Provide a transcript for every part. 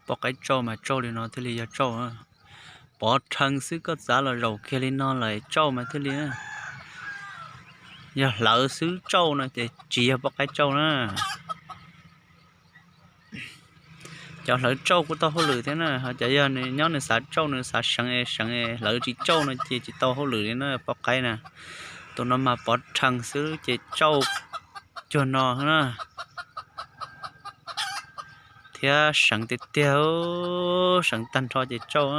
Poj qaib tsauj mas tsauj li no thiaj li yog tsauj. Pov rhees xwb koj txav los zaum kiag li no lawm tsauj mas thiaj li. Yog hlawv xwb tsauj no ces tsis yog poj qaib tsauj na. Cov hlawv tsauj kuj tau hauj lwm thiab na, ho cov yog nws nyob nws xav tsauj nws xav seev es seev es hlawv tsis tsauj no ces tsis tau hauj lwm li na poj qaib na. Tus no mas pov rhees xwb ces tsauj cuag no na. Thiab seev tiag tiag, seev tag nrho ces tsauj.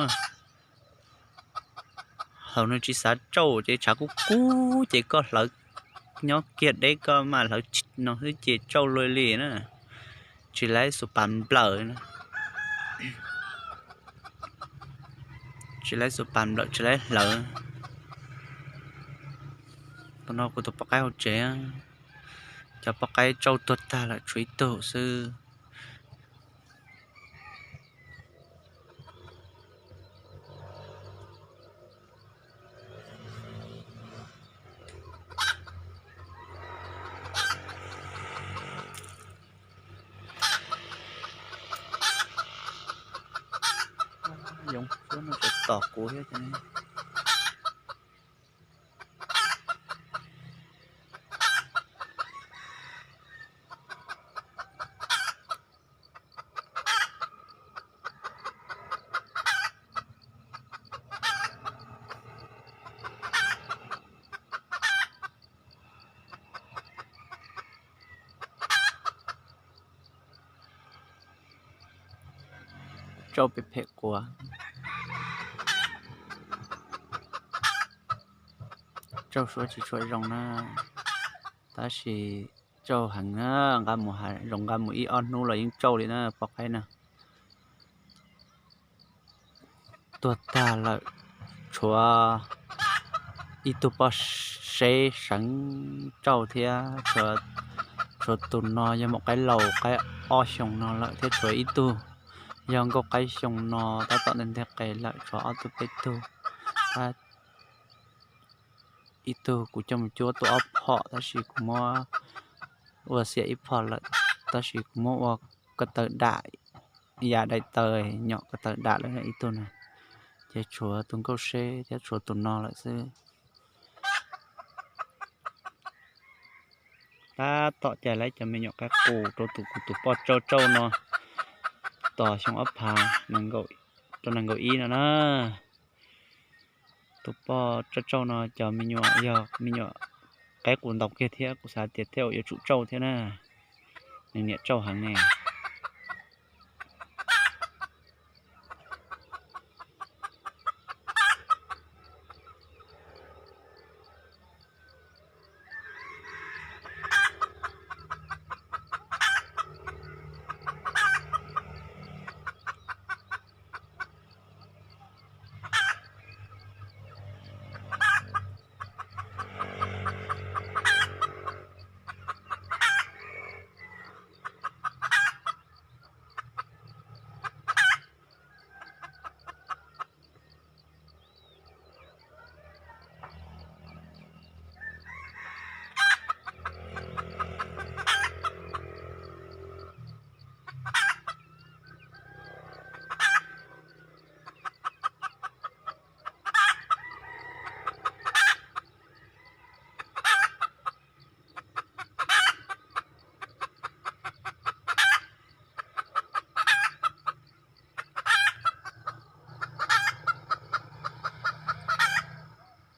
Thaum nws tsis xav tsauj ces tshav kub kub ces koj hlawv nyob kiag deb koj mam hlawv no xwb ces tsauj luaj li na. Tsis laib xus pas nplawm, tsis laib xus pas nplawm tsis laib hlawv. Tus no kuv tus poj qaib hauv tsev, cov poj qaib tsauj tuag tag lawm tshuav ib tug xwb. Yoov suab no tseem tom kuv thiab. Tsauj phem phem quas, tsauj suab tsis tshua zoo na, tab sis tsauj heev na, nqa mus hav zoov nqa mus ib ob hnub los yeej tsauj li na poj qaib na. Tuag tag lawm, tshuav ib tug poj seb seev tsauj thiab, tshuav tus no yog maum qaib laus qaib ob xyoos no lawm thiab tshuav ib tug yog nkauj qaib xyoo no tab tom nteg nteg qe lawm, tshuav ob tug peb tug. Ib tug kuv coj mus cuab tua ob phom tab sis kuv muab ua xiam ib phom lawm, tab sis kuv muab ua ko taw dam, ya daim taw nyom ko taw dam lawm ib tug na. Ces tshuav tus nkauj seb thiab tshuav tus no lawm xwb. Tab tom cais lawv cov me nyuam qaib qus rau tus kuv tus poj tsauj tsauj no tos xyoo ob phav rau nees nkaum ib no na. Tus poj tsauj tsauj no cov me nyuam yog me nyuam qaib qus ntaus kiag thiab kuv xav tias tej zaum yuav tsum tsauj thiab na. Nws niam tsauj heev ne.